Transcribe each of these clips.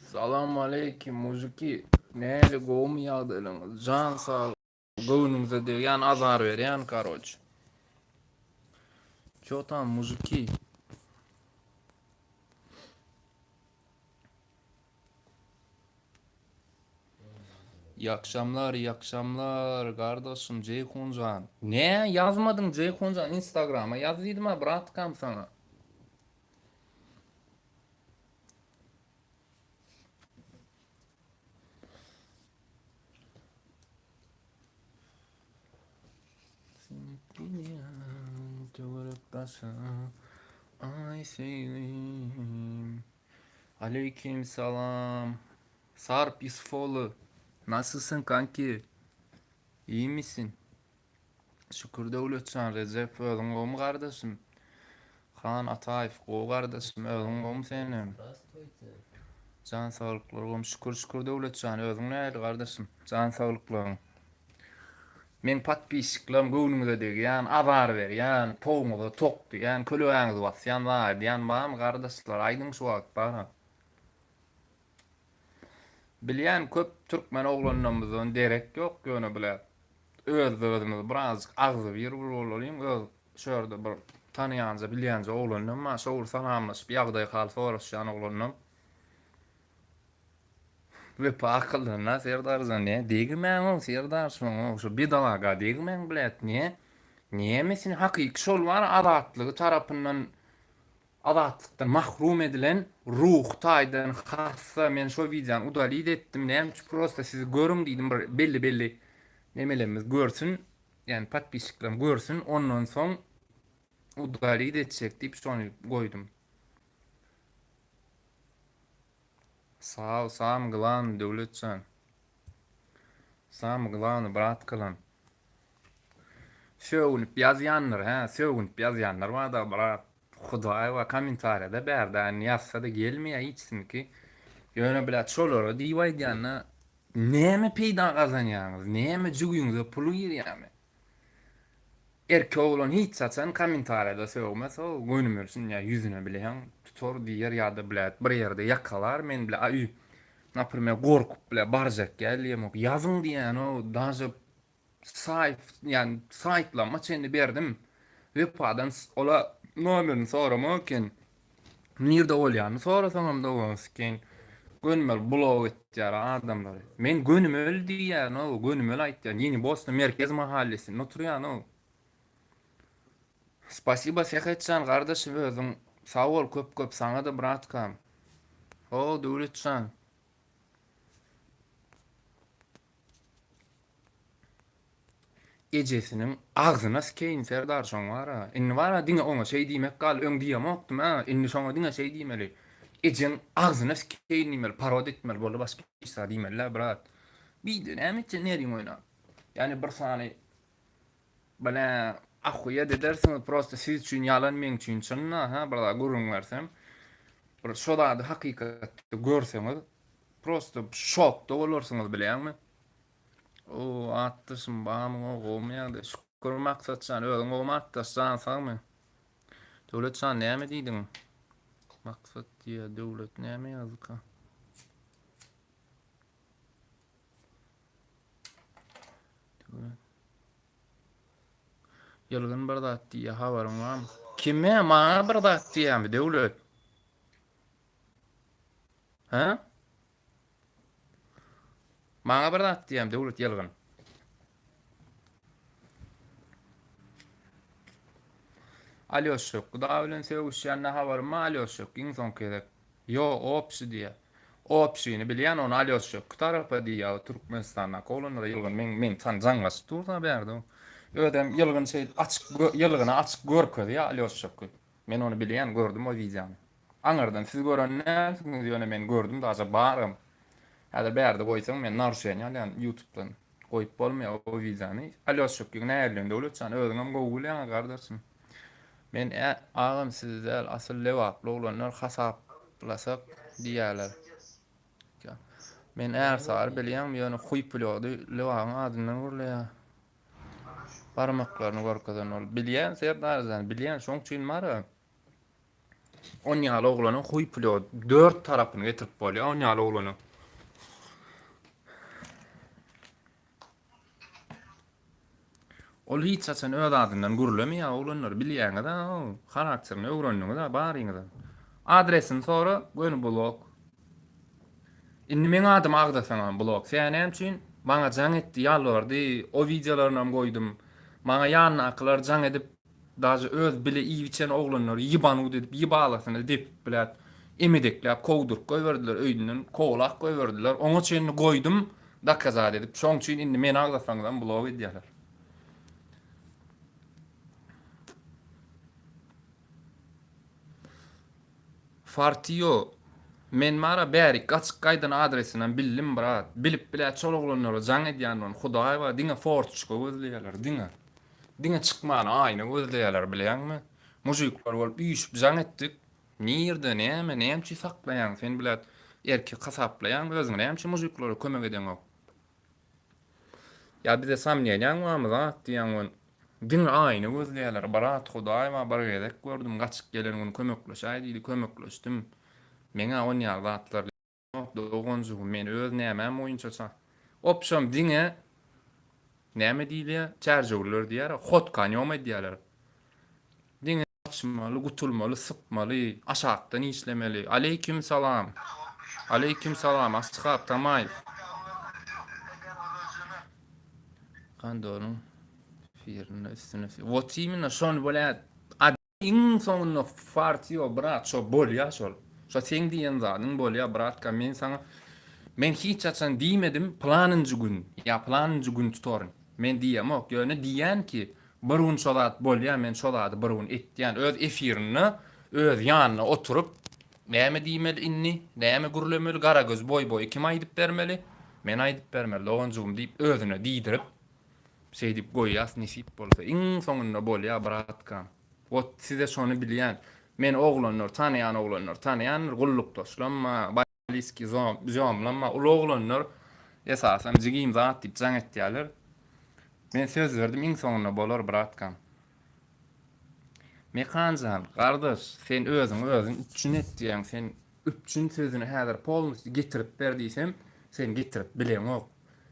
Salam aleýkim mujiki näli gowumy ýagdaýlaryňyz jan sag göwnüňize degýän azar berýän karoç Ço tam mujiki Iyi akşamlar iyi akşamlar gardaşym Jeýhunjan Ne ýazmadyň Jeýhunjan instagrama ýaz diýdim a bratkam saňa. Töwerek daşa ay söýgim. Aleyküm salam. Sarp Yusufoğlu. Nasılsın kanki? İyi misin? Şükür Döwletjan Rejep özüň gowmy gardaşym? Han Ataýew gowy gardaşym özüň gowmy senem? Jan saglyklar gowmy şükür şükür Döwletjan özüň nähili gardaşym? Jan saglyklaryň. Meň podpisçiklerim göwnüňize degýän, azar berýän, towuňyza tok diýýän, kölegäňizi basýan zat edýän barmy gardaşlar aýdyň şu wagt bara. Bilýän köp türkmen oglanlarymyzdan derek ýok ýöne bile öz özümiz birazjyk agzybir bir bolalyň öz şu ýerde bir tanaýanja bilýänje oglanlam bar şo bir salamlaşyp ýagdaý hal soraşýan oglanlam Wepa akyllyna Serdarjan ne degmäň Serdar şoňa şo bedalaga degmäň blet ne nemesini hakyky şol bar azatlygy tarapyndan Azatlykdan mahrum edilen ruhy taýdan hassa men şo wideony udalit etdim näme üçin prosta siz görüň diýdim bir belli belli nemelerimiz görsün ýani podpisçiklerim görsün ondan soň udalit etjek diýip şony goýdum. Sag sam glan Döwletjan. Sam glany brat kalan. Sögünip ýazýanlar hä sögünip ýazýanlar barda brat Hudaý bar kommentariýada bärde indi ýazsada gelmeýä hiçsiniki ýöne blat şolara diýip aýdýanda näme peýda gazanýaňyz näme jübiňize pul girýämi erkek oglan hiç haçan kommentariýada sögmez o gönümelsin ýa ýüzüne bileň tutar diýer ýa-da blat bir ýerde ýakalar men bla aý naprimer gorkup bla barjak ýa diýemok ýazyň diýýän o daže Saýt, ýagny saýtlaryma çenli berdim. Wepadan ola nomerini soramak eken. Nirde bolýanyny sorasaňam dogan sikin. Gönümel blok etýär adamlary. Men gönümel diýýän o, gönümel aýtýan. Ýeni Bosna merkez mahallesinde oturýan o. Spasiba Sähetjan gardaşym özüň sag bol köp köp saňa-da bratkam. O Döwletjan. Ejesiniň agzyna sikeýin Serdar şoň bara. Indi bara diňe oňa şeý diýmek galdy. Öň diýemokdym a. Indi şoňa diňe şeý diýmeli. Ejeň agzyna sikeýin diýmeli, parod etmeli boldy başga hiç zat diýmeli däl brat. Beýde näme etjek neriň oýnap. Ýani bir sany bile ahuýet edersiňiz prosta siz üçin ýalan meň üçin çyn da ha bir zat gürrüň bersem. Bir şo zady hakykatda görseňiz prosta şokda bolarsyňyz bilýäňmi? O atdaşym bamy o gowmy ýagdaý şükür Maksatjan özüň gowmy atdaş jan sagmy Döwletjan näme diýdiň Maksat diýýär Döwlet näme ýazdyka Döwlet Ýylgyn bir zat diýýär habaryň barmy Kime maňa bir zat diýýärmi Döwlet Hä Maňa bir zat diýýän Döwlet Ýylgyn. Alýoşşek guda bilen sögüşýände habarym bar Alýoşşek iň soňky gezek. Ýo, opşy diýýär. Opşyny bilýän ony Alýoşşek tarapa diýýär o Türkmenistandaky oglanlara Ýylgyn men men tan jaňlaşyp dursa bärde o. Özem Ýylgyn şeýdip açyk Ýylgyna açyk görkezýär Alýoşşeki. Men ony bilýän gördüm o wideony. Aňyrdan siz gören dälsiňiz ýöne men gördüm daže baram. Häzir bärde goýsaň men naruşeniýa alýan ýutubdan. Goýup bolmaýar o wideony. Alýoşşekgiň nähilidigini Döwletjan özüňem gowy bilýäňä gardaşym. Men ä agam sizi däl asyl lebaply oglanlar hasaplasak diýýäler. Men ärsary bilýäňmi ýöne huý pulýody lebabyň adyndan gürleýär. Barmaklaryny görkezen ol. Bilýän Serdarjan bilýän şoň üçin bara. On ýaly oglanyň huý plýot dört tarapyny getirip bolýar on ýaly oglanyň. Ol hiç haçan öz adyndan gürlemeýär oglanlar bilýäňiz-ä harakterini öwrendiňiz-ä baryňyz. Adresini sora göni blok. Indi meň adymy agzasaňam blok. Sen näme üçin maňa jaň etdi ýalbardy o wideolarynam goýdum. Maňa ýanyndakylar jaň edip Daže öz bile iýip içen oglanlary ýybanut edip ýybalasyny depip biläp emedekläp kowduryp goýberdiler öýünden kowalap goýberdiler oňa çenli goýdum dokazat edip şoň üçin indi meni agzasaňyzam blok edýäler. Fartio men bara bärik gaçyp gaýdan adresinem bildim brat bilip bilä şol oglanlara jaň edýän bolun hudaý bar diňe fortuçka gözleýäler diňe. Diňe çykmana aýna gözleýärler bilýäňmi? Mujikler bolup üýşüp jaň etdik. Nirde, näme, näme üçin saklaýaň? Sen bilet erkek hasaplaýaňmy özüňi? Näme üçin mujiklere kömek edeňok? Ýa bize somneniýaň barmy zat diýýäň wen. Diňe aýna gözleýärler. Brat Hudaý bar bir gezek gördüm gaçyp gelen gün kömekleşäý diýdi kömekleşdim. Meňä on ýaly zatlar Ýok doganjygym men öz nämäm boýunça ça. Opşam diňe näme diýilýär çärjewliler diýýär hot kanýom edýärler. Diňe gaçmaly gutulmaly sypmaly aşakdan işlemeli. Aleýkim salam. Aleýkim salam Ashab Tamaýew. Kandonyň firinde üstüne wot imенно şony bolýa Iň soňunda fartio brat şo bolýa şol. Şo seň diýen zadyň bolýa bratka men saňa men hiç haçan diýmedim pylanynjy gün ýa pylanynjy gün tutaryn. Men diýemok ýöne diýýän ki bir gün şo zat bolýa men şo zady bir gün etýän öz efirinde öz ýanyna oturyp näme diýmeli indi näme gürlemeli garagöz boý boýy kim aýdyp bermeli men aýdyp bermeli doganjygym diýip özüne diýdirip Şeýdip goýýas nesip bolsa. Iň soňunda bolýa bratkam. Wot size şony bilýän. Meni oglanlar tanaýan oglanlar tanaýandyr gullukdaşlamma baliski zomlamma uly oglanlar esasan jigim zat diýip jaň etýäler. Men söz berdim iň soňunda bolar bratkam. Mekanjan gardaş sen özüňi özüň üpjün et diýýäň sen üpjün sözüni häzir polnusty getirip ber diýsem sen getirip bileňok.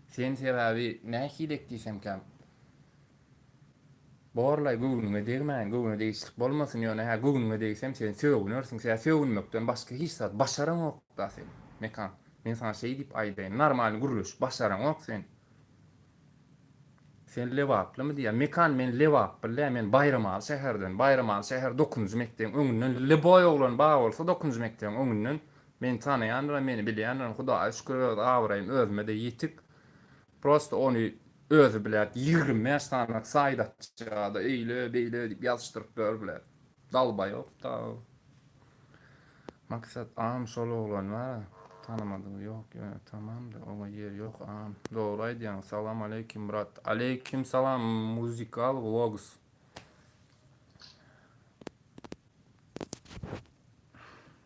Sen sebäbi nähilek diýsemkäm. Borlaý göwnüňe degmäýin, göwne degişlik bolmasyn, ýöne hä göwnüňe degsem sen sögünersiň, sebäbi sögünmekden başga hiç zat başaraňokda sen, Mekan. Men saňa şeý diýip aýdaýyn, normalny gürleşip başaraňok sen. Sen lebaplymy diýýär. Mekan men lebaply däl, men Baýramaly şäherden. Baýramaly şäher dokuzynjy mekdebiň öňünden lýuboý oglan bar bolsa dokuzynjy mekdebiň öňünden Meni tanaýandyram, meni bilýändirem, Hudaýa şükür öz abraýym özüme-de ýetik. Prosta ony özi bilýär. 25 sany saýt açýar-da, eýle, beýle diýip ýazyşdyryp ýör bilýär. Dalbaýop-da. Maksat agam şol oglan bar-a, tanamadygy ýok, ýöne tamamda, oňa ýer ýok agam. Dogry aýdýaň. Salam aleýkim brat. Aleýkim salam Muzikal Vlogs.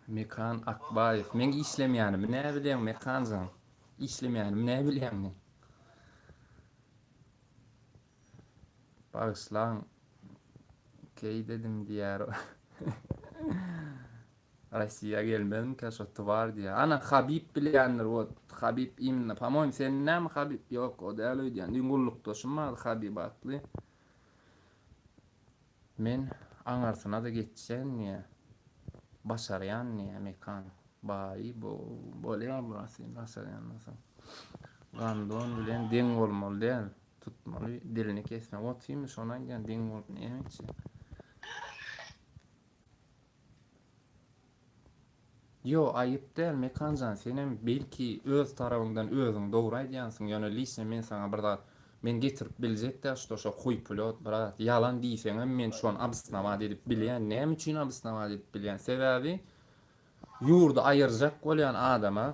Mekan Akbaýew. Meň işlemýänimi nä bilýäň Mekanjan? Işlemýänimi nä bilýäň meň? Bagyşlaň. Keý dedim diýär. Rossiýa gelmezmikä şo twar diýär. Ana Habib bilýändir wot. Habib imенно. Po-moýem sen näme Habib? Ýok, o däl öýdýän. Düýn gullukdaşym bardy Habib atly. Men aňarsyna-da geçjegin diýýä. Başarýan diýýä Mekan. Baý bo, bolýar brat sen başarýan bolsaň. Gandon bilen deň bolmaly däl. Tutmaly, dilini kesme. Otyrmy şony aýdýan deň bolup näme etjek. Ýo aýyp däl Mekanjan senem belki öz tarabyňdan özüň dogry aýdýansyň ýöne liçno men saňa bir zat men getirip biljek däl şto şo huýpulot brat ýalan diýseňem men şony obsnowat edip bilýän näme üçin obsnowat edip bilýän sebäbi ýurdy aýyrjak bolýan adama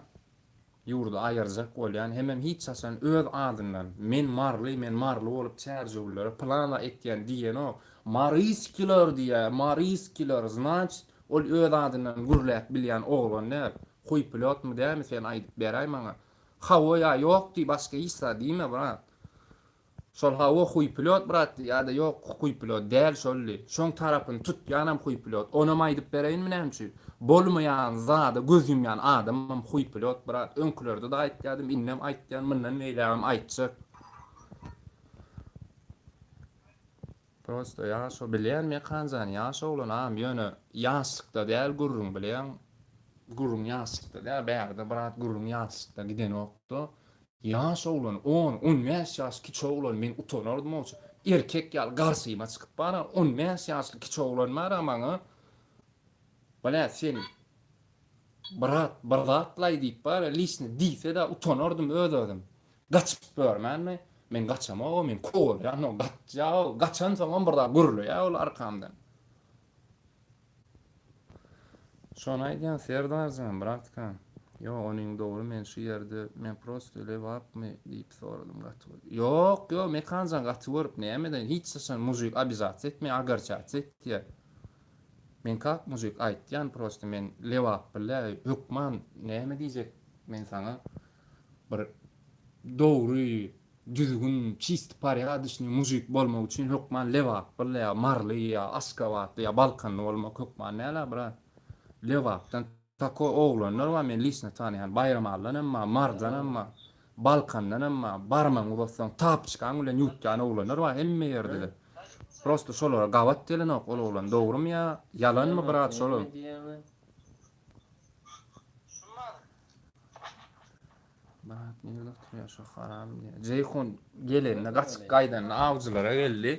Ýurdy aýyrjak bolýan hemem hiç haçan öz adyndan men marly men marly bolup çärjewlilere plana etýän diýenok maryskiler diýýär maryskiler znaçt ol öz adyndan gürläp bilýän oglan däl huýpilotmy dälmi sen aýdyp beräý maňa hawa ýa ýok diý başga hiç zat diýme brat. Şol hawa huýpilot brat ýa-da ýok huýpilot däl şoldy. Şoň tarapyny tutýanam huýpilot. Onam aýdyp bereýinmi näme üçin? Bolmaýan zada göz ýumýan adamam huýpilot brat. Öňkülerde-de aýtýadym, indem aýtýan, mundan beýlägem aýtjak. Prosto ýaş o bilýän Mekanjan ýaş oglan agam ýöne ýaşlykda däl gürrüň bilýäň. Gürrüň ýaşlykda däl bärde brat gürrüň ýaşlykda gidenokda. Ýaş oglan on, 15 ýaş kiçi oglan men utanardym ol erkek ýaly garşyma çykyp bara 15 ýaşly kiçi oglan bara maňa Bala sen brat bir zatlaý diýip bara liçni diýse-de utanardym öz özüm. Gaçyp görmänmi? Men gaçamok men kowalaýan o gaçýa o gaçansoňam bir zat gürleýä ol arkamdan. Şony aýdýan Serdarjan bratka. Ýok onyň dogry men şu ýerde men prosto Lebapmy diýip soradym gaty görüp. Ýok ýok Mekanjan gaty görüp nämeden hiç haçan mujik obizatsa etmeýär ogorçatsa etýär. Men kak mujik aýtýan prosto men Lebap bile hökman näme diýjek men saňa bir dogry Düzgün, çist porýadyşnyý mujik bolmak üçin hökman lebaply ýa maryly ýa aşgabatly ýa balkanly bolmak hökman däl-a brat. Lebapdan takoý oglanlar bar men liçno tanaýan Baýramalydanam bar, Marydanam bar, Balkandanam bar, barmagyňy uzatsaň tapçkaň bilen ýuwtýan oglanlar bar hemme ýerde-de. Prosto şolara gabat gelenok ol oglan dogrymy ýa ýalanmy brat şolam. Brat nirde oturýar şo haram diýýär. Jeýhun gelende gaçyp gaýdanda awjylara geldi.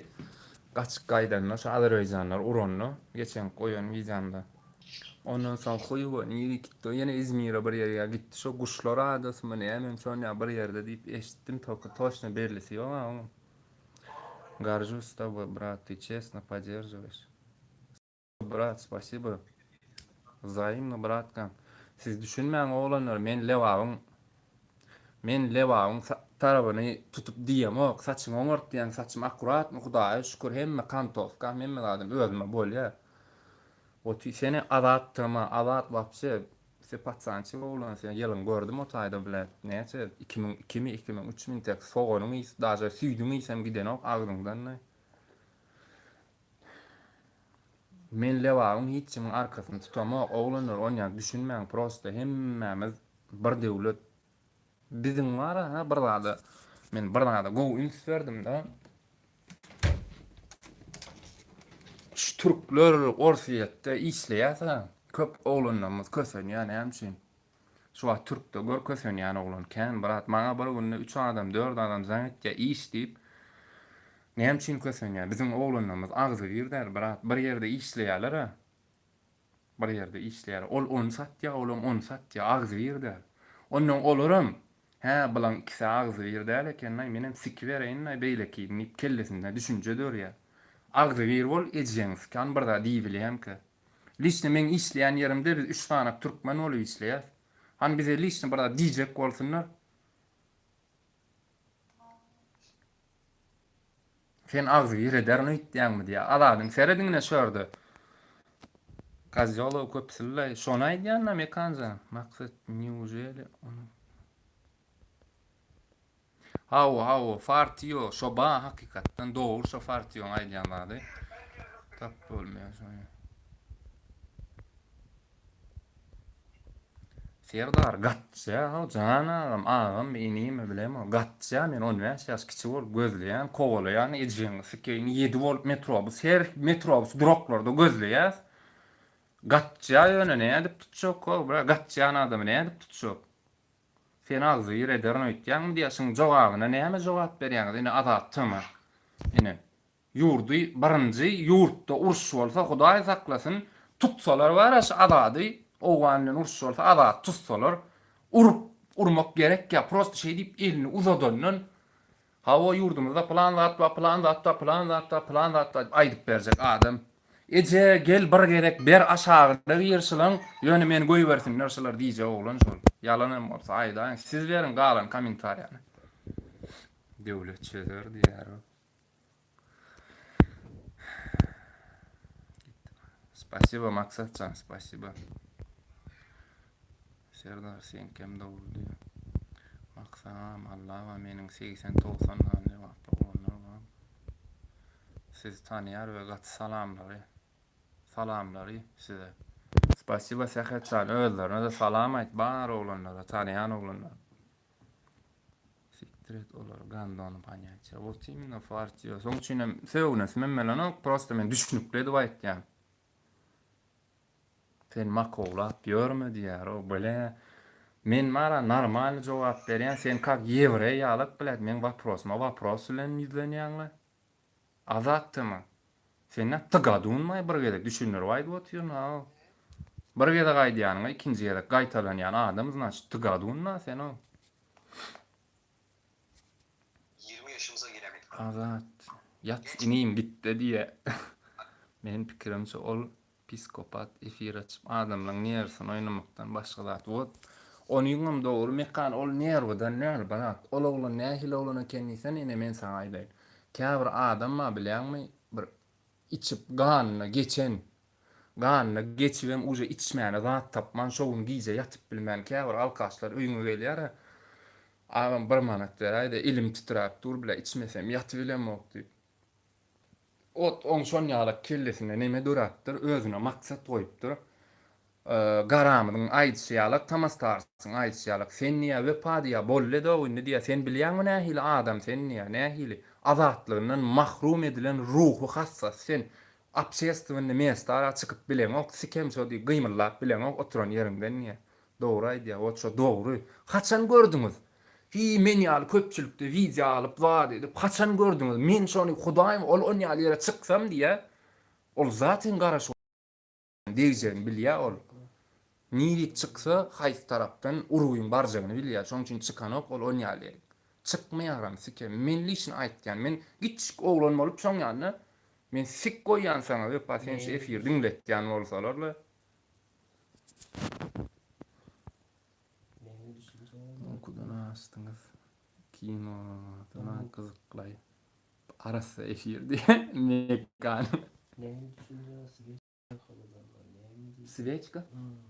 Gaçyp gaýdanda şo azerbaýjanlar uranda geçen goýan wideomda. Ondan soň huýwa nirä gitdi? Ýene Izmire bir ýere gitdi. Şo guşlar adasymy nämemi şon ýa bir ýerde diýip eşitdim. Toka toçno bellisi ýok a onuň. Gorжусь с тобой, брат, ты честно поддерживаешь. Brat spasibo. Wzaimno bratka. Siz düşünmäň oglanlar men Lebabyň men Lebabyň tarabyny tutup diýemok saçyňy oňart diýen saçym akkuratny hudaýa şükür hemme kantowkam hemme zadym özüme bolýa. Oty seni Azat tma Azat wapşe se patsançy oglan sen ýylyň gördüm o taýda bile näçe 2002 mi 2003 mi intek soganyň ysy daže süýdüň ysam gidenok agzyňdan. Men Lebabyň hiç kimiň arkasyny tutamok oglanlar onýa düşünmäň prosta hemmämiz bir döwlet biziň bara ha bir zada men bir zada gowy üns berdimda şu türkler Orsýetde işleýärse köp oglanlarymyz kösenýär näme üçin Şu wagt türkde gör kösenýän oglan kän brat maňa bir günde üç adam dört adam jaň etýä iş diýip näme üçin kösenýä biziň oglanlarymyz agzybir däl brat bir ýerde işleýäler a bir ýerde işleýär ol ony satýa olam ony satýa agzybir däl ondan olaram hä bulaň ikisi agzybir däl ekenlaý menem sikibereýinlaý beýlekini diýip kellesinde düşünje dörýä agzybir bol ejeňi sykan bir zat diýibilýämkä. Liçno meň işleýän ýerimde biz üç sanak türkmen bolup işleýäs. Hany bize liçno bir zat diýjek bolsunlar. Sen agzybir ederin öýtýäňmi diýýär. Azadyň serediň ine şu ýerde. Kozýolow köpüsilleý. Şony aýdýan-da Mekanjan. Maksat neujeli ony Hawa hawa Fartio şo ba hakykatdan dogry şo Fartioň aýdýan zady. Tap bolmaýar şony. Serdar gaçýa haw jan agam agam inimi bilemok gaçýa men 15 ýaş kiçi bolup gözleýän kowalaýan ejeňi sikeýin 7 bolup metrobus her metrobus duraklarda gözleýäs gaçýa ýöne nädip tutjak how bra gaçýan adamy nädip tutjak Sen agzybir ederin öýtýäňmi diýýär, şuň jogabyna näme jogap berýäňiz ine Azat TM. Ine. Ýurdy birinji ýurtda uruş bolsa Hudaý saklasyn tutsalar bara şu Azady Owgan bilen uruş bolsa Azady tutsalar urup urmak gerek ýa prosto şeý diýip elini uzadandan Hawa ýurdumyzda pylan zat bar, pylan zat bar, pylan zat bar, pylan zat bar diýip aýdyp berjek adam. Eje, gel bir gezek ber aşagyna gir şylaň, ýöne meni goýbersinler şylar diýjek oglan şol. Ýalan hem bolsa aýdaýyň. Siz beriň galan kommentariýany. Döwlet çözer diýýär ol. Spasibo Maksatjan, spasibo. Serdar seňkem dogry diýýär. Maksagam Allaba meniň 80-90 sany lebaply oglanlar. Sizi tanýar we gaty salamlary salamlary size. Spasiba Sähetjan özlerine-de salam aýt bar oglanlara tanýan oglanlara. Siktir et olary gandony ponýatýa. Wot imенно partiýa. Şoň üçin hem sögünesim gelenok prosta men düşnükli edip aýtýan. Sen makowlap ýörme diýýär o bile. Men bara normalny jogap berýän sen kak ýewreý ýalak blät meň waprosyma wapros bilen ýüzlenýäňle. Azat tema. Sen nä tygadunmaý bir gezek düşündirip aýdyp otyryn a. Bir gezek aýdýanyňa ikinji gezek gaýtalanýan adam znaçit tygadunma sen o. 20 yaşımıza giremedik. Azat ýat inim gitde diýýä. Meniň pikirimçe ol Piskopat efir açyp adamlaň nerwisini oýnamakdan başga zat wot. Onyňam dogry Mekan ol nerwiden däl brat. Ol oglan nähili oglan eken diýsene ine men saňa aýdaýyn. Käbir adam bar bilýäňmi bir içip ganyna geçen ganyna geçibem uje içmäne zat tapman şo gün gije ýatyp bilmän käbir alkaşlar öýüňe gelýärä agam bir manat beräýdä elim titräp dur bile içmesem ýatybilemok diýip. Ot oň şon ýalak kellesinde neme döräpdir, özüne maksat goýupdyr. Garamyzyň aýdyşy ýalak, Tamas Tarsyň aýdyşy ýalak, sen diýýär, Wepa diýýär, boldy edow indi diýýär, sen bilýäňmi nähili adam sen diýýär, nähili azatlygyndan mahrum edilen ruhy hassasy sen, obşestwennyý mesta çykyp bileňok, sikem şo diý, gymyldap bileňok oturan ýeriňden diýýär. Dogry aýdýar, ot şo dogry. Haçan gördüňiz? Hiý men ýaly köpçülikde wideo alyp zat edip haçan gördüňiz? Men şony hudaýym ol on ýaly ýere çyksam diýýä. Ol zaten garaşyp degjegini bilýä ol. Nirik çyksa haýsy tarapdan urgyň barjagyny bilýä. Şoň üçin çykanok ol on ýaly ýerik. Çykmaýaram sikem. Men lişni aýtýan. Men kiçjik oglan bolup şoň ýanynda men sik goýýan saňa Wepa sen şu efiri diňletýän bolsalar-la. Ukudan açdyňyz. Kinodan gyzyklaý. Arassa efir diýe. Mekan. Свечка?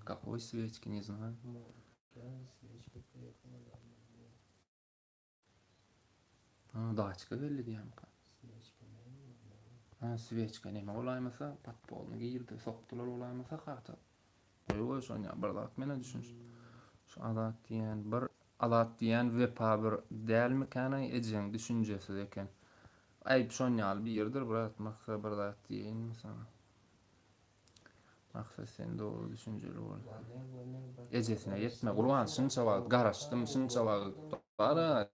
Какой свечки, не знаю. Ha, daçka geldi diýýärmika? Ha, sveçka neme bolaýmasa, podpolny girdi, sokdular bolaýmasa hata. Goý goý şony bir zat mena düşünş. Şu Azat diýen bir Azat diýen Wepa bir dälmikänaý ejeň düşünjesiz eken. Aýyp şon ýaly biridir brat maksa bir zat diýeýinmi saňa. Maksat sen dogry düşünjeli bol. Ejesine ýetme Gurban şunça wagt garaşdym şunça wagt bara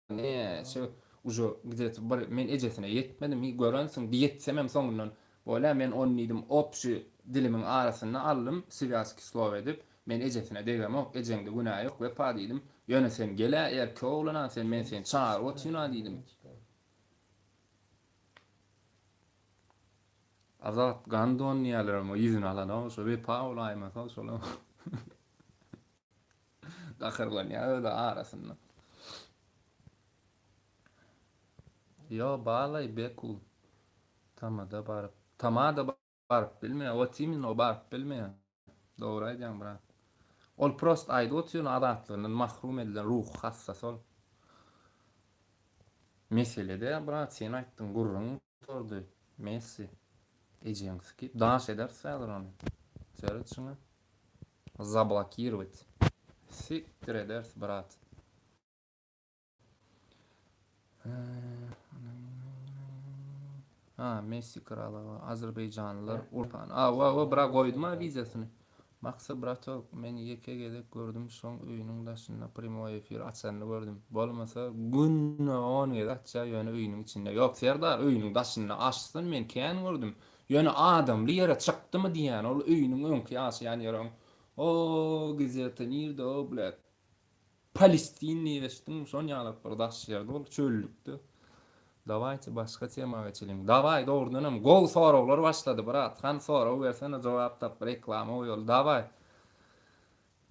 näçe uje gde-to bir men ejesine ýetmedim hi görensiň ýetsemem soňundan bolýa men ony diýdim obşi dilimiň arasynda aldym swýazki slow edip men ejesine degemok ejeňde günä ýok Wepa diýdim ýöne sen gelä erkek oglana sen men seni çagyryp otyryn-a diýdim. Azat gandon diýýärler amma ýüzüni alanok şo Wepa bolaýmasa şolam gaharlanýar özi arasynda. Ýo balaý bekul tamada baryp tamada baryp bilmeýär wot imенно baryp bilmeýär dogry aýdýaň brat. Ol prost aýdyp otyr azatlygyndan mahrum edilen ruhy hassasy ol. Meselede brat sen aýtdyň gürrüň Gutardy. Messi. Ejeň sikip daş ederis häzir ony. Seret şuňa. Zablokirowat. Sikdir ederis brat. Ha, Messi kraly, Azerbaýjanlylar urpan. A, wa, wa, bra goýdum ha wideosyny. Maksa bratok, men ýeke gezek gördüm şoň öýüniň daşynda primoý efir açanyny gördüm. Bolmasa günde on gezek açýar ýöne öýüniň içinde ýok. Serdar öýüniň daşynda açsyn men kän gördüm. Ýöne adamly ýere çykdymy diýýän ol öýüniň öňki ýaşaýan ýeri oň o gzeta nirde o blät. Palestin diýip eşitdiňmi şon ýalak bir daş ýerde ol çöllükde. Dawayçy başga tema geçeliň. Daway dogrudanam gowy soraglar başlady brat. Hany sorag bersene jogap tap reklama goýaly daway.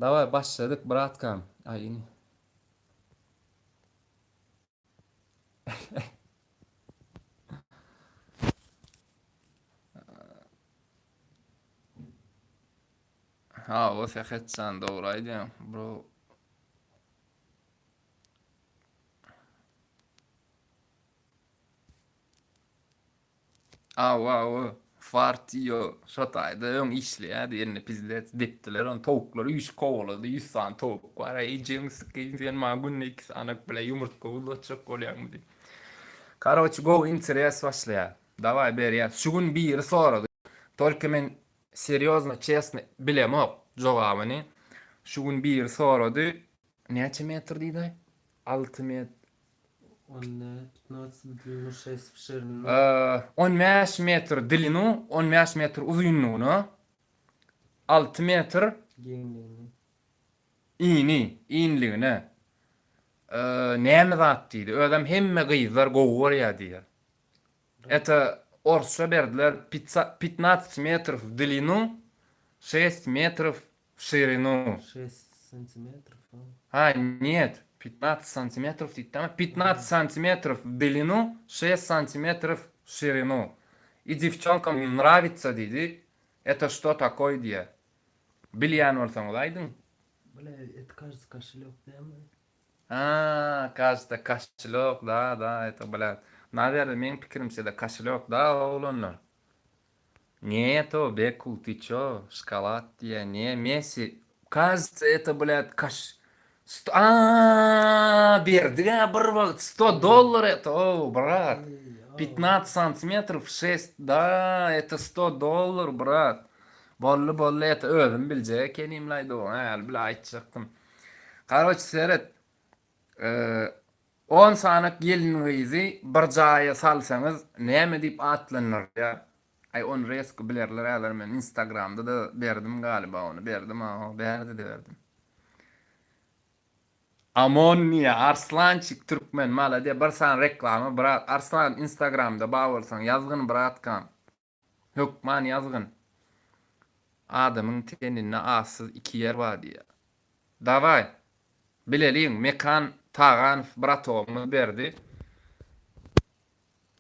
Daway başladyk bratkam. Aý ini. Hawa Sähetjan dogry aýdýaň bro. Awa awa Fartiýo şo taýda öň işleýärdi indi pizdec depdiler ony towuklar üýşüp kowalady ýüz sany towuk bar eý jeň sykyň sen maňa günde iki sanak bile ýumurtga uzatjak bolýaňmy diýip. Karoçi gowy interes başlaýar. Dawaý berýäs. Şu gün biri sorady. Tolko men serýozno çesno bilemok jogabyny. Şu gün biri sorady. Näçe metr diýdaý? 6 metr. On 15 w dlinu, 6 w şirinu. 15 metr dlinu, 15 metr uzynlygyna, 6 metr Giňligini. ini, inligine. Näme zat diýdi. Özem hemme gyzlar gowy görýär diýýär. Это orsça berdiler 15 metrów w dlinu, 6 metrów w şirinu. 6 santimetrów, a? Ha, нет, 15 santimetrów diýdi dämi? 15 santimetrów w dlinu, 6 santimetrów w şirinu. I девчонкам nrawitsa diýdi. Это что такое diýýär. Bilýän bolsaňyz aýdyň. Bile, это кажется кошелек dämi? Ha, кажется кошелек, да, да, это, блядь. Nawerno, meň pikirimçe-de кошелек, да, oglanlar. Нету, Бекул, ты чё? Шоколад diýýär. Не, Messi. Кажется, это, блядь, koş... Sto... Aa, berdik-ä bir wagt 100 dollar это, o, brat. Eý, o. 15 santimetrов 6, да, это 100 dollar, brat. Boldy, boldy, это özüm biljek ekenim-laý, häli bile aýtjakdym. Karoç, seret. On sany gelin-gyzy bir jaýa salsaňyz näme diýip atlandyrylýar? Aý ony resko bilerler häzir men instagramda-da berdim galiba ony berdim hawa bärde-de berdim. Amon diýýär Arslançik türkmen malades bir sany reklama brat Arslan instagramda bar bolsaň ýazgyn bratkam. Hökman ýazgyn. Adamyň teninde atsyz iki ýer bar diýýär. Dawaý. Bileliň, Mekan Taganow bratogymyz berdi.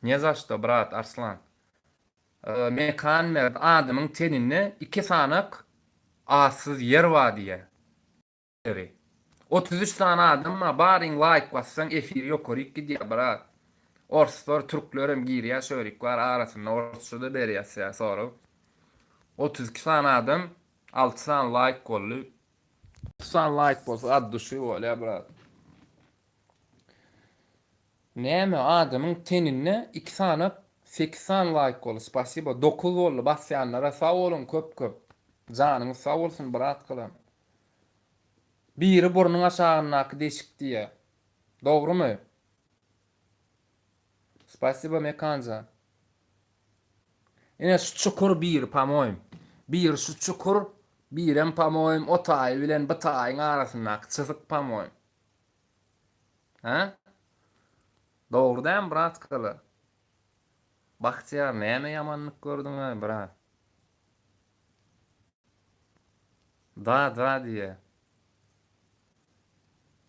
Ne za što, brat Arslan. Mekan berdi. Adamyň teninde iki sanak atsyz ýer bar diýýär. Ýeri. 33 sany adam bar baryň laýk bassaň efir ýokaryk gidýär brat. Orslar türklerem girýär şörik bar arasynda orsça-da berýäs ýa sorag. 32 sany adam 6 sany laýk boldy. 30 sany laýk bolsa od duşy bolýar brat. Näme adamyň teninde 2 sany 8 sany laýk boldy spasibo 9 boldy basýanlara sag boluň köp köp janyňyz sag bolsun bratkalam. Biri burnuň aşagyndaky deşik diýýä. Dogrumy? Spasibo Mekanjan. Ine şu çukur biri pamoýym. Biri şu çukur, birem pamoýym o taýy bilen bu taýyň arasyndaky çyzyk pamoýym. Hä? Dogry dämi bratkalar? Bagtyýar näme ýamanlyk gördüňaý brat? Da da diýýär.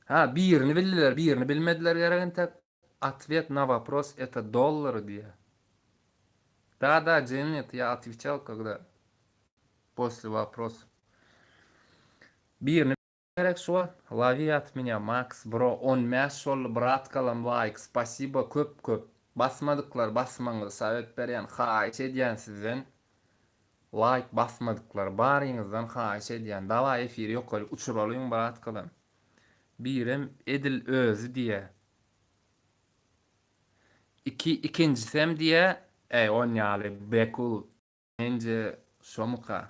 Ha, birini bildiler, birini bilmediler gerek entek. Otwet na wopros это dollary diýýär. Da da Jennet, ýa otweçal когда после wopros. Birini gerek şu wagt. Lovi от меня Max bro 15 boldy bratkalam laýk spasibo köp köp. Basmadyklar basmaňyzy sowet berýän haýyş edýän sizden. Laýk basmadyklar baryňyzdan haýyş edýän dawaý efiri ýokaryk uçuralyň bratkalam. Birem edil özi diýä. Iki ikinjisem diýä äý onýaly bekul menje şomuka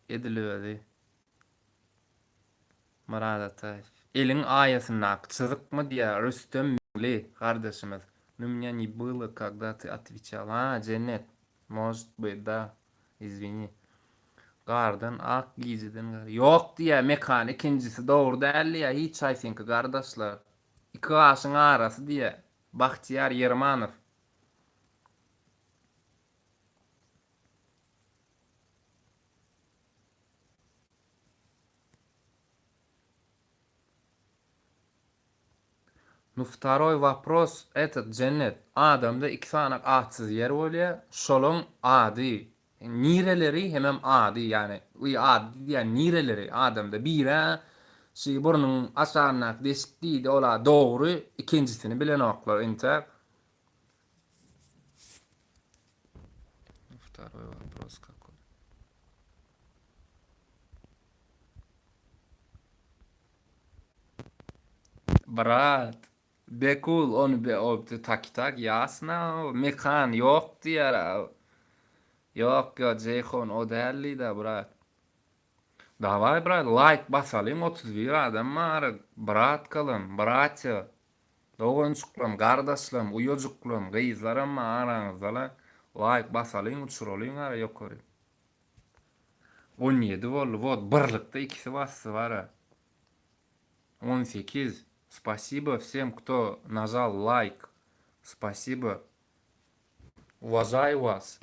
edil özi. Myrat Ataýew. Eliň aýasyndaky çyzykmy diýä Rüstem Meňli gardaşymyz. Nu mnýa ne bylo kogda ty otweçal a Jennet может быть da izwini gardan ak gijeden gar ýok diýä Mekan ikinjisi dogry däl diýä hiç haýsyňky gardaşlar iki gaşyň arasy diýä Bagtyýar Ýermanow. Nu wtaroý wopros etot Jennet adamda iki sany atsyz ýer bolýa şolaň ady nireleri hemem ady ýagny y ady diýýän nireleri adamda birä şy burnuň aşagyndaky deşik diýdi ola dogry ikinjisini bilenoklar intäk. Brat. Bekul ony be o taki tak ýasna mekan ýok diýýär. Ýok ýok Jeýhun o däl diýdä brat. Daway brat laýk basalyň 31 adam bar bratkalam bratýa doganjyklam gardaşlam uýajyklam gyzlaram bar araňyzda laýk basalyň uçuralyň ara ýokary. 17 boldy wot birlikde ikisi basdy bara. 18 spasibo wsem kto nažal laýk spasibo uwažaýu was.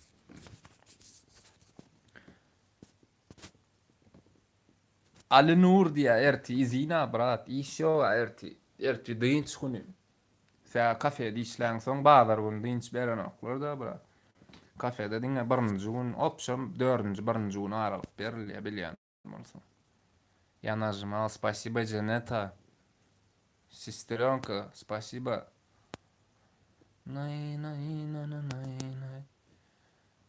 Alinur diýä erti izina brat iş ýoga erti erti dynç güni sä kafede işläňsoň bazar güni dynç berenoklarda brat kafede diňe birinji gün opşam dördünji birinji gün aralyk berilýä bilýän bolsaň ýa nažymal spasibo Jeneta sistrýonka spasibo naý naý nana naý naý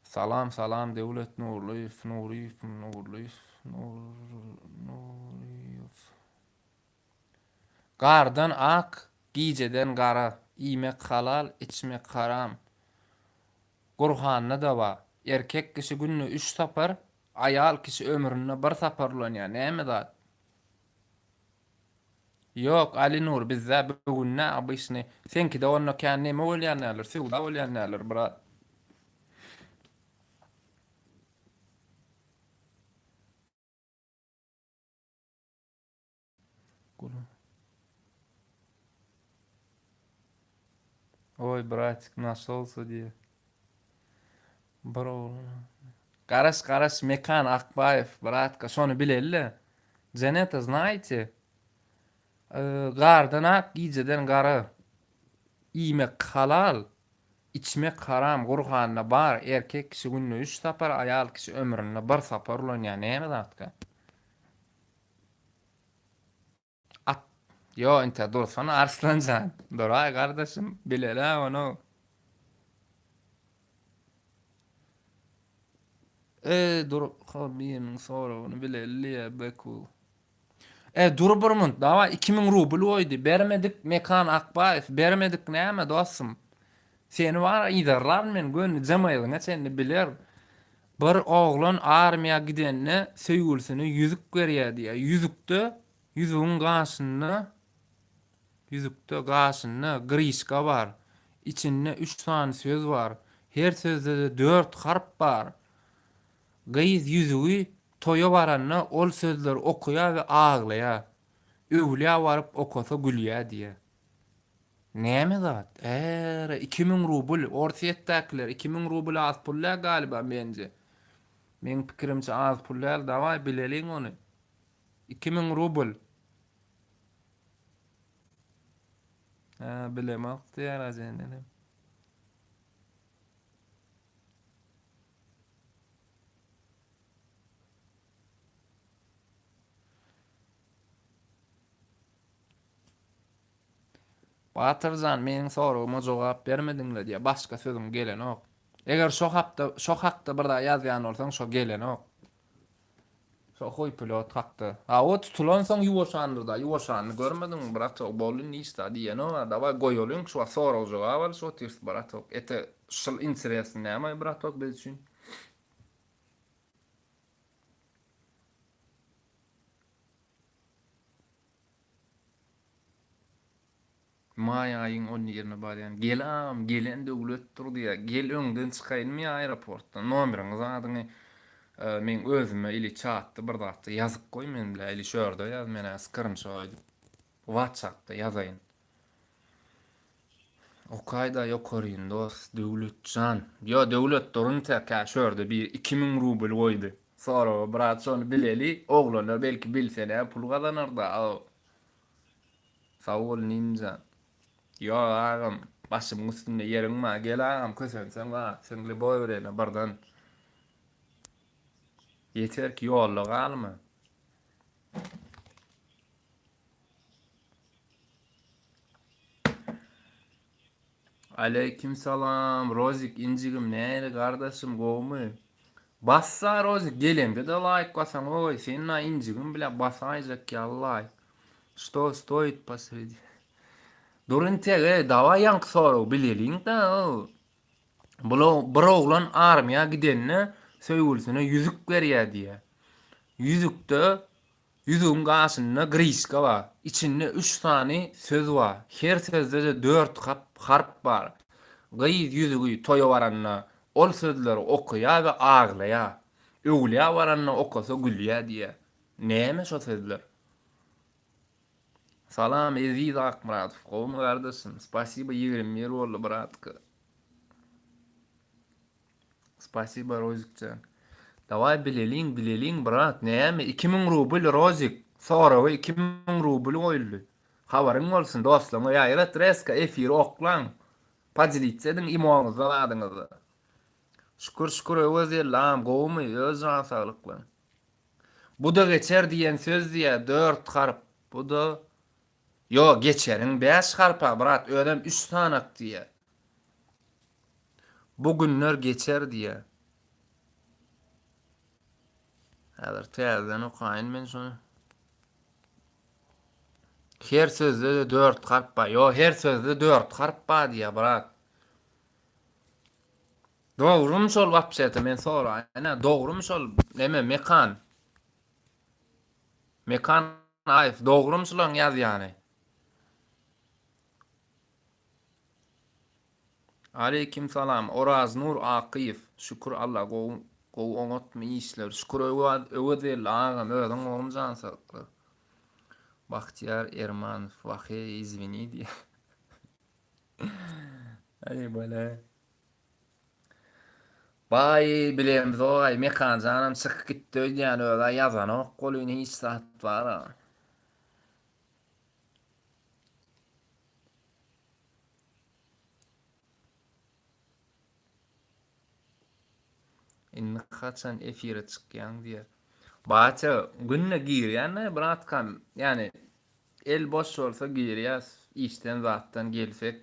Salam salam Döwlet Nurlyýew Nuryýew Nurlyýew Nur Nuryýew Gardan ak gijeden gara iýmek halal içmek haram Gurhanda-da bar erkek kişi günde üç sapar aýal kişi ömründe bir sapar ulanýar näme zat Ýok Alinur bizde bu günde obyçny seňkide onda kän neme bolýan däldir söwda bolýan däldir brat. Oý bratik našolsa diýýär. Bir oglan. Garaş garaş Mekan Akbaýew bratka şony bileli. Janeta znaýte. Gardan ak gijeden gara. Iýmek halal, içmek haram Gurhanda bar erkek kişi günde üç sapar aýal kişi ömründe bir sapar ulanýar näme zatka. At Ýo inte dursana Arslanjan. Duraý gardaşym bilelä ony. E dur ho biriniň soragyny bileli diýýär Bekul. E dur bir munt dawa 2000 rubl goýdy bermedik Mekan Akbaýew bermedik näme dostum. Seni bar yzarlaryn men göni jemaýylyňa çenli biler. Bir oglan armiýa gidende söýgülisine ýüzük berýär diýýär. Ýüzükde, ýüzügiň gaşynda, ýüzükde gaşynda grişka bar. Içinde üç sany söz bar. Her sözde-de dört harp bar. Gyz ýüzügi toýa baranda ol sözleri okaýar we aglaýar. Öwlüýä baryp okasa gülýär diýýär. Näme zat? Äre, 2000 rubl, Orsýetdäkiler, 2000 rubl az pul däl galiba menje. Meň pikirimçe az pul däl, dawaý bileliň ony. 2000 rubl. Hä, bilemok diýýär Ajenenem. Batyrjan meniň soragyma jogap bermediňle diýýär başga sözüň gelenok. Eger şo hakda şo hakda bir zat ýazýan bolsaň şo gelenok. Şo huý pilot hakda. A o tutulansoň ýuwaşandyr-da ýuwaşanyny görmediňmi bratok boldy indi hiç zat diýenok a dawaý goýalyň şu wagt sorag jogap alyşyp otyrys bratok ete şul interesny näme bratok biz üçin. Maý aýyň on birine barýan. Gel agam, gelen döwletdir diýýär. Gel öňden çykaýynmy ýa aeroportdan? Nomeriňi zadyňy meň özüme ili çatda bir zatda ýazyp goý men bilä ili şu ýerde ýaz men-ä skrinşot edip whatsappda ýazaýyn. Okaýda ýokaryn dos Döwletjan. Ýo Döwlet durun tä şu ýerde bir 2000 rubl goýdy. Soraga brat şony bileli oglanlar belki bilse nä pul gazanarda. Sag bol Ninja. Ýok agam başymyň üstünde ýeriň bar gel agam kösenseň bar sen lýuboý wremýa birden ýeter ki ýolda galma. Aleýkim salam Rozik injigim näli gardaşym gowmy. Bassa Rozik geleňde-de laýk basaň oý sen na injigim bile basaýjak ýaly laýk. Što stoýit posredi. Dur intege dawaý ýaňky soragy bileliň-dä. Bula bir oglan armiýa gidende söýgülisine ýüzük berýär diýýär. Ýüzükde ýüzügiň gaşynda grişka bar. Içinde üç sany söz bar. Her sözde-de dört hap harp bar. Gyz ýüzügi toýa baranda ol sözleri okaýar we aglaýar. Öwlüýä baranda okasa gülýär diýýär. Näme şo sözler? Salam Eziz Akmyradow gowumy gardaşym spasiba 21 boldy bratka Spasiba Rozikjan Daway bileliň bileliň brat näme 2000 rubl Rozik soragy 2000 rubl goýuldy habaryň bolsun dostlaryňa ýaýrat reska efiri oklaň podelitsa ediň imoňyzda zadyňyzda Şükür şükür Öwez ýellam gowumy öz jan saglyklan. Bu-da geçer diýen söz diýýär, dört harp. Bu-da Ýo, geçeriň bäş harp-a, brat, özem üç sanak diýýär. Bu günler geçer diýýär. Häzir täzeden okaýyn men şony. Her sözde-de dört harp bar. Ýo, her sözde dört harp bar diýýär, brat. Dogrymy şol wapşeta men soraýyn a dogrymy şol neme Mekan Mekan Aýew dogrymy şulaň ýazýany. Aleýkim salam Oraznur Akyýew şükür Alla gowy gowy oňatmy işler şükür Öwezgeldi agam özüň gowmy jan saglyklar Bagtyýar Ermanow waheý izwini diýýär. Aý bala. Baý bilemzogaý Mekanjanam çykyp gitdi öýdýän özä ýazanok welin hiç zat bara. Indi haçan efire çykýaň diýýär. Batya günde girýän-de bratkam ýani El boş bolsa girýäs işden zatdan gelsek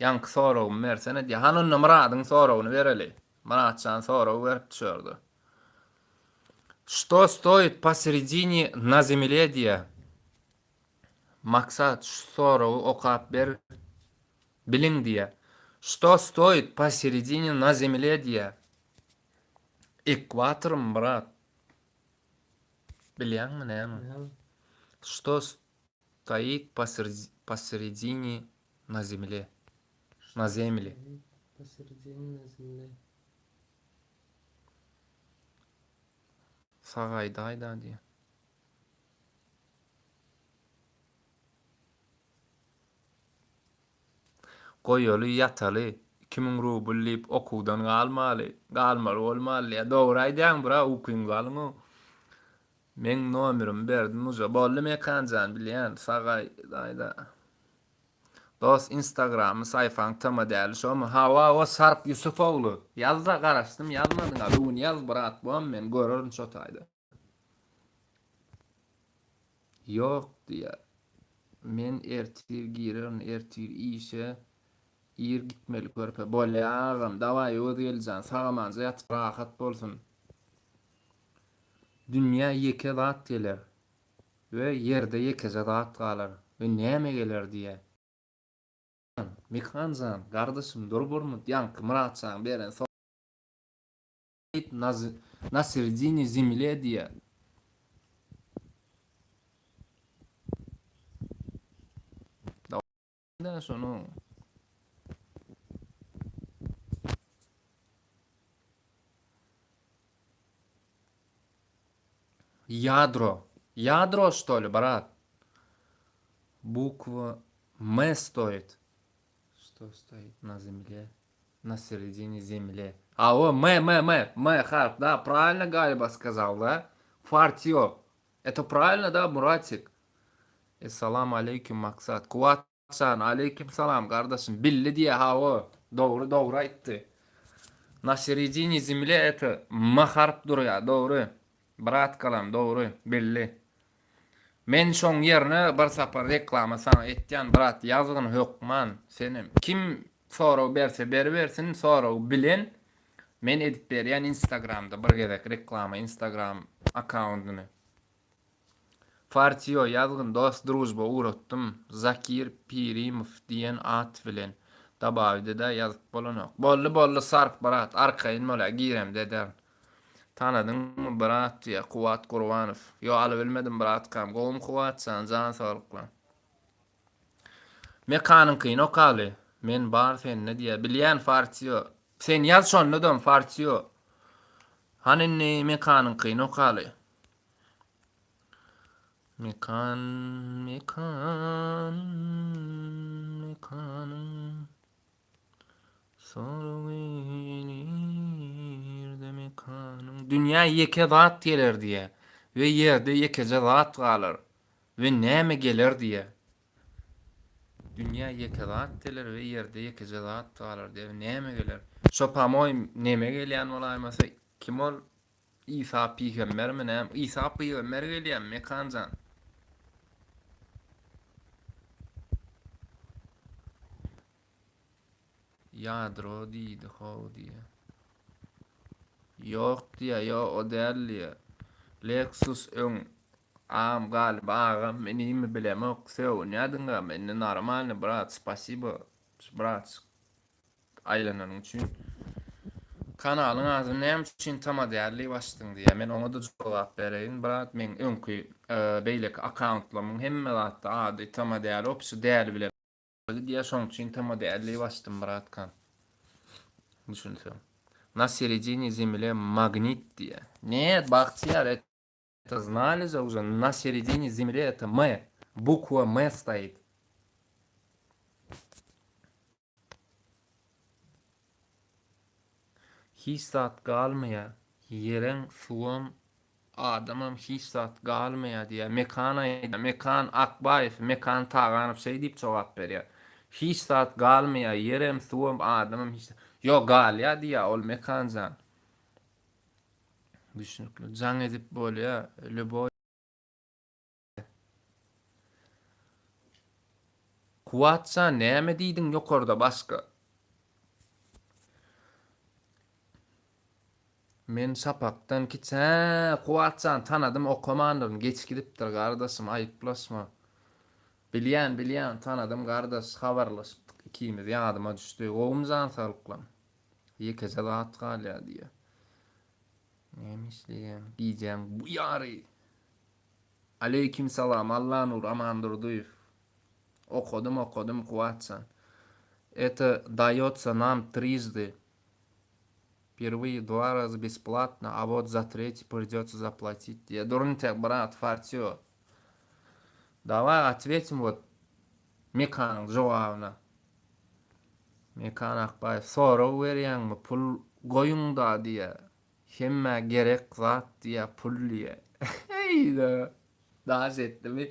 ýaňky soragymy bersene diýýär. Hany onda Myradyň soragyny bereli. Myratjan sorag beripdi şu ýerde. Što stoit posredini na zemle diýýär. Maksat şu soragy okap ber biliň diýýär. Što stoit posredini na zemle diýýär. Ekwatormy Myrat? Bilýäňmi näme? Što stoit posredini na zemle? Na zemle. Posredini na zemle. Sag aýdaýda diýýär. Goýaly ýataly 2000 rubl diýip okuwdan galmaly, galmaly bolmaly diýýär. Dogry aýdýaň bra ukyňyzy alyňow. Meň nomerimi berdim uje. Boldy Mekanjan bilýän sag aýdaýda. Dos instagramy saýfaň tm däli şomy? Hawa o Sarp Ýusufogly. Ýazda garaşdym ýazmadyňa bu gün ýaz brat bom men görerin şo taýda. Ýok diýýär. Men ertir girerin, ertir işe ir gitmeli körpe. Bolýa agam, dawaý Öwezgeldijan, sag-amanja ýatyp rahat bolsun. Dünýä ýeke zat geler we ýerde ýekeje zat galar we näme geler diýýär. Mekan jan, gardaşym dur burmut, ýaňky Myratjanyň beren Na seredine zemle diýýär. Da şonu. Ýadro. Ýadro što li, brat? Bukwa M stoýit. Što stoýit na zemle? Na seredine zemle. Awa, M, M, M, M harf, da, правильно Galiba skazal, da? Fartio. Это правильно, da, Muratik? Esselam aleýkum Maksat. Kuwat jan, aleýkim salam gardaşym. Billi diýýä, hawa. Dogry, dogry aýtdy. Na seredine zemle это M harp durýar, dogry. Bratkalam, dogry, billi. Men şoň ýerine bir sapar reklama saňa etýän brat ýazgyn hökman senem kim sorag berse beribersin soragy bilen men edip berýän instagramda bir gezek reklama instagram akkaundyny. Fartio ýazgyn dost družba ugratdym Zakir Pirimow diýen at bilen dabawidede ýazyp bolanok. Boldy boldy Sarp brat arkaýyn bolä giremde ederin. Tanadyňmy brat diýä Kuwat Gurbanow. Ýo alybilmedim bratkam gowumy Kuwatjan jan saglykla. Mekanyňkyny okaly. Men bar sende diýä. Bilýän Fartio. Sen ýaz şondadam Fartio. Hany indi Mekanyňkyny okaly. Mekan, mekan, mekanyň Soragy nirde mekanyň Dünýä ýeke zat geler diýä we ýerde ýekeje zat galar we näme geler diýä. Dünýä ýeke zat geler we ýerde ýekeje zat galar diýä we näme geler. Şo pamoý neme gelýän bolaýmasa kim ol Isa pygambermi näme? Isa pygamber gelýärmi Mekanjan? Ýadro diýdi how diýýä. Ýok diýýä, ýok o däl diýýä. Lexus öň agam galyba agam inimi bilemok sögünýädiňgam indi normalny brat spasibo brat. Aýlananyň üçin. Kanalyň adyny näme üçin Tama däl diýip açdyň diýýär. Men oňa-da jogap bereýin, brat. Meň öňki beýleki akkauntlarymyň hemme zatda ady Tama däl, opşy däli bilen gidýär. Şoň üçin Tama däl diýip açdym, bratkan. Düşünseň. Na seredine zemle magnit diýýär. Net, Bagtyýar, это знали же уже, na seredine zemle это M, bukwa M stoit. Hiç zat galmaýar. Ýerem, suwam, adamam hiç zat galmaýar diýýär. Mekan aýdýar. Mekan Akbaýew, Mekan Taganow şeý diýip jogap berýär. Hiç zat galmaýar. Ýerem, suwam, adamam hiç zat. Ýok, galýar diýýär ol Mekan jan. Düşnükli. Jaň edip bolýar. Lýuboý. Kuwatjan näme diýdiň ýokarda başga? Men Şapakdan kiçi hä Kuwatjan tanadym okamandyryn geç gidipdir gardaşym aýyplaşma. Bilýän bilýän tanadym gardaş habarlaşypdyk ikimiz ýadyma düşdi gowumy jan saglyklam. Ýekeje zat galýar diýýär. Näme işleýäň gijäň bu ýary. Aleýkim salam Allanur Amandurdyýew. Okadym okadym Kuwatjan. Это даётся нам трижды. Первые два раза бесплатно, а вот за третий придётся заплатить diýýär. Dur intek brat Fartio. Daway otwetim wot Mekanyň jogabyna. Mekan Akbaýew sorag berýäňmi pul goýuňda diýýär. Hemmä gerek zat diýýä pul diýýä. Heýda. Daş etdimi?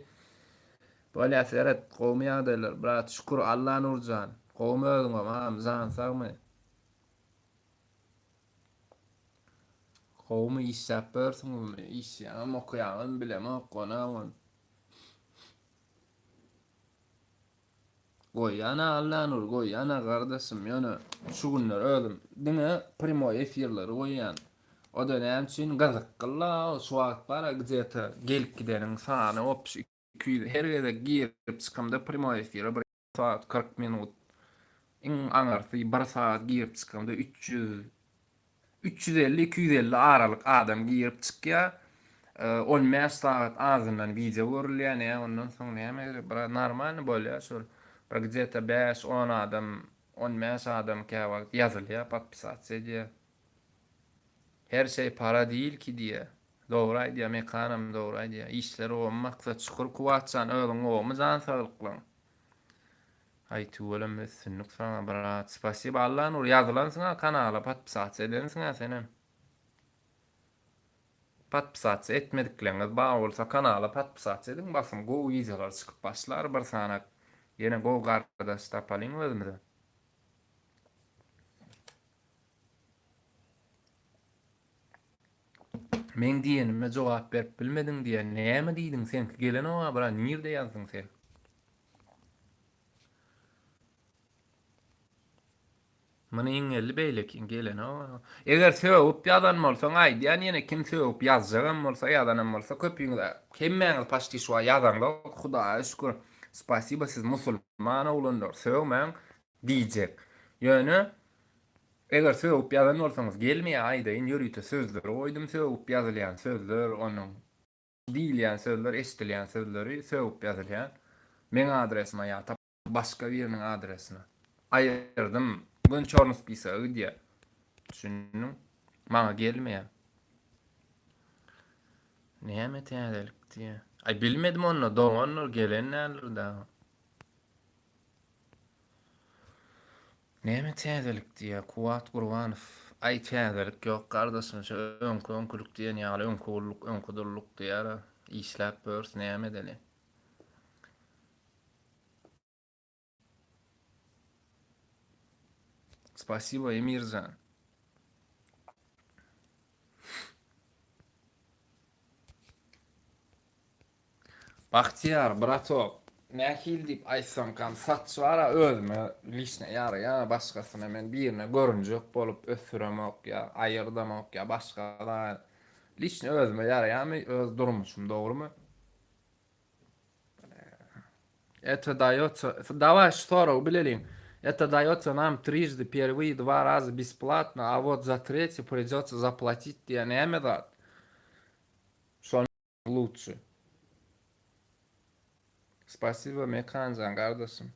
Bolýa seret gowmy ýagdaýlar brat şükür Allanurjan gowmy özüňem agam jan sagmy? Gowmy işläp ýörsüňizmi işleýäňizmi okaýaňyzmy bilemok onam. Goýýana Allanur goýýana gardaşym ýöne şu günler özüm diňe primoý efirleri goýýan. O-da näme üçin gyzyklyla şu wagt bara gde-to gelip gideniň sany opş 200 her gezek girip çykamda primoý efire bir sagat 40 minut iň aňyrsy bir sagat girip çykamda 300 350, 250 aralyk adam girip çykýar. 15 sagat azyndan wideo görülýär. Nä ondan soň näme gerek? Bir normalny bolýar şol. Bir gde-to 5-10 adam, 15 adam käwagt ýazylýar, podpisasiýa edýär. Her şey para diýil ki diýýär. Dogry aýdýar, Mekanam dogry aýdýar. Işler gowmy Maksat? Şükür Kuwwatjan özüň gowmy jan saglyklyň? Aý tüweleme üstünlik saňa brat. Spasibo Allanur ýazylansyňa kanala podpisasiýa edensiňä senem. Podpisasiýa etmedikleňiz bar bolsa kanala podpisasiýa ediň basym gowy wideolar çykyp başlar bir sanak ýene gowy gardaş tapalyň özümize. Meň diýenime jogap berip bilmediň diýä näme diýdiň seňki gelenoga brat nirde ýazdyň sen. Muny iňňelli beýlekiň gelenok. Eger sögüp ýazan bolsaň aýdýan ýene kim sögüp ýazjagam bolsa ýazanam bolsa köpüňiz hemmäňiz paçti şuwa ýazaňzok hudaýa şükür spasiba siz musulman oglanlar sögmäň diýjek ýöne eger sögüp ýazan bolsaňyz gelmeýä aýdaýyn ýörite sözleri goýdum sögüp ýazylýan sözler onuň diýilýän sözler eşdilýän sözleri sögüp ýazylýan meň adresime ýa Başga biriniň adresine. Aýyrdym. Gün çorny spisoga gidýär. Düşündiň? Maňa gelmeýär. Näme täzelik diýýär. Aý bilmedim onda dogandyr gelen däldir dagy. Näme täzelik diýýär Kuwat Gurbanow. Aý täzelik ýok gardaşym şu öňki öňkülik diýen ýaly öňki gulluk öňki dulluk diýýär. Işläp ýörüs näme edeli. Spasibo Emirjan. Bagtyýar bratok, nähili diýip aýtsamkam saç bara özüme lişne ýaraýa başgasyna men birine görünjek bolup ösdüremok ýa aýyrdamok ýa başga zat. Lişne özüme ýaraýamy öz durmuşym dogrymy? Это даётся, давай şu soragy bileliň. Это даётся нам трижды, первые два раза бесплатно, а вот за третий придётся заплатить diýýär näme zat? Şony лучше. Spasibo Mekanjan gardaşym.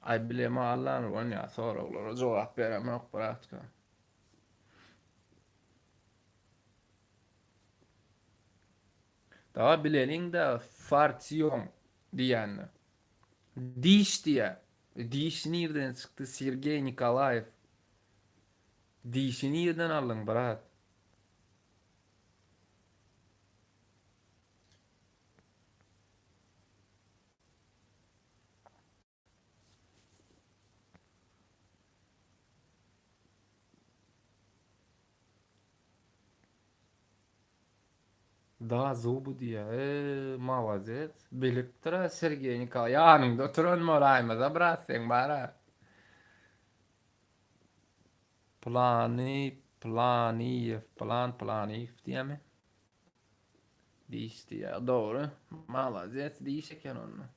Aý bilema Allanur onýa soraglara jogap beremok bratka. Dawa bileliň-dä fartiýon diýýänini. Diş diýýä. Diş nirden çykdy Sergeý Nikolaýew. Dişi nirden aldyň brat? Da zuby diýýär. Eee, malades. Bilipdir-a Sergeý Nikolaý. Ýanyňda oturan bolaýmasa brat seň bar-a. Plany, Planyýew, Plan Planyýew diýýärmi? Diş diýýär. Dogry. Malades diş eken onda.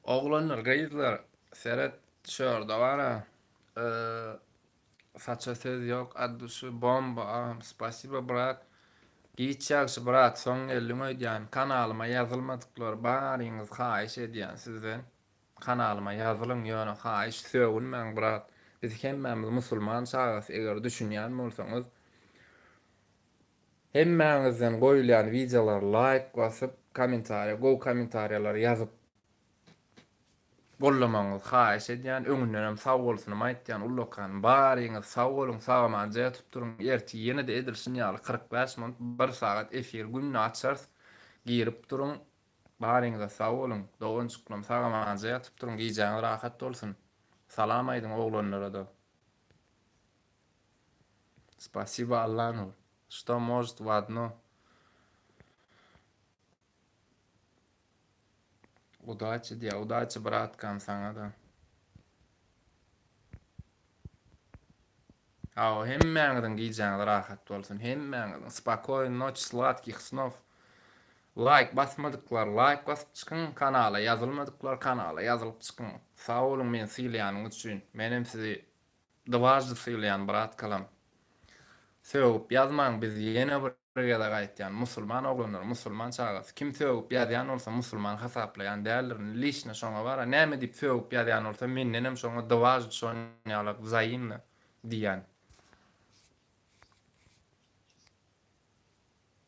Oglanlar, gyzlar, seret şu ýerde bar-a. Saça söz ýok, at duşy bomba agam. Spasibo brat. Giç ýagşy brat, soň geldiň öýdýän. Kanalyma ýazylmadyklar baryňyz haýyş edýän sizden. Kanalyma ýazylyň ýöne haýyş sögünmäň brat biz hemmämiz musulman çagasy eger düşünýän bolsaňyz hemmäňizden goýulýan wideolara laýk basyp komentariýa gowy komentariýalar ýazyp gollamagyňyzy haýyş edýän öňündenem sag bolsunym aýtýan ullakan baryňyz sag boluň sagamanja ýatyp duruň ertir ýenede edil şun ýaly 45 minut bir sagat efir günde açarys girip duruň Baryňyza sag boluň doganjyklarym sag-amanja ýatyp duruň gijäňiz rahat bolsun salam aýdyň oglanlarada Spasibo Allanur Что может в одно Udaçi diýýär udaçi bratkam saňada. Hawa hemmäňiziň gijäňiz rahat bolsun hemmäňiziň spakoýny noç sladkih snov laýk basmadyklar laýk basyp çykyň kanala ýazylmadyklar kanala ýazylyp çykyň sag boluň meni sylaýanyňyz üçin menem sizi dwaždy sylaýan bratkalam sögüp ýazmaň biz ýene bir gezek aýtýan musulman oglanlar musulman çagasy kim sögüp ýazýan bolsa musulman hasaplaýan däldirin lişno şoňa bara näme diýip sögüp ýazýan bolsa mendenem şoňa dwaždy şon ýalak wzaimno diýýän.